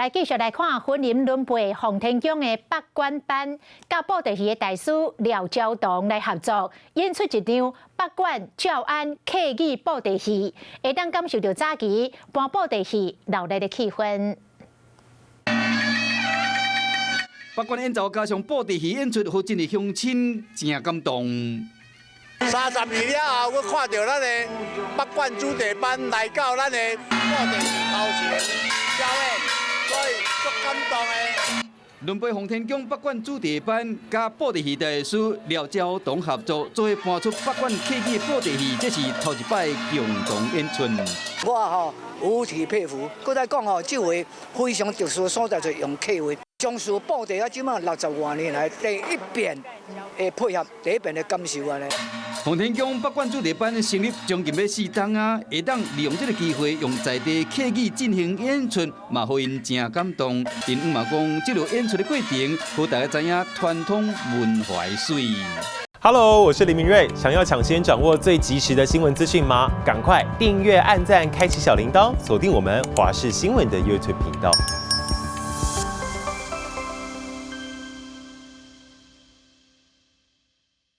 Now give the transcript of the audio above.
來繼續來看雲林崙背奉天宮的北管班，佮布袋戲的大師廖昭同來合作，演出一場北管詔安客語布袋戲，會當感受著早期搬布袋戲熱鬧的氣氛。北管演奏加上布袋戲演出，予遮濟鄉親誠感動。32年了後，閣看著咱的北管子弟班來到咱的布袋戲頭前表演，所以足感動的。崙背奉天宮北管子弟班佮布袋戲大師廖昭同合作，做伙搬出北管客語布袋戲，這是頭一擺共同演出。我吼五體佩服，閣再講吼，這回非常特殊的所在就是用客話。從事布袋啊，這馬60外年來第一遍的配合，第一遍的感受按呢。奉天宮北管子弟班成立將近欲四冬啊，會當利用這个機會用在地客語進行演出，嘛予𪜶誠感動。𪜶嘛講，這个演出的過程，予大家知影傳統文化的媠。 Hello，我是林明瑞。想要搶先掌握最及時的新聞資訊嗎？趕快訂閱、按讚、開啟小鈴鐺，鎖定我們華視新聞的 YouTube 頻道。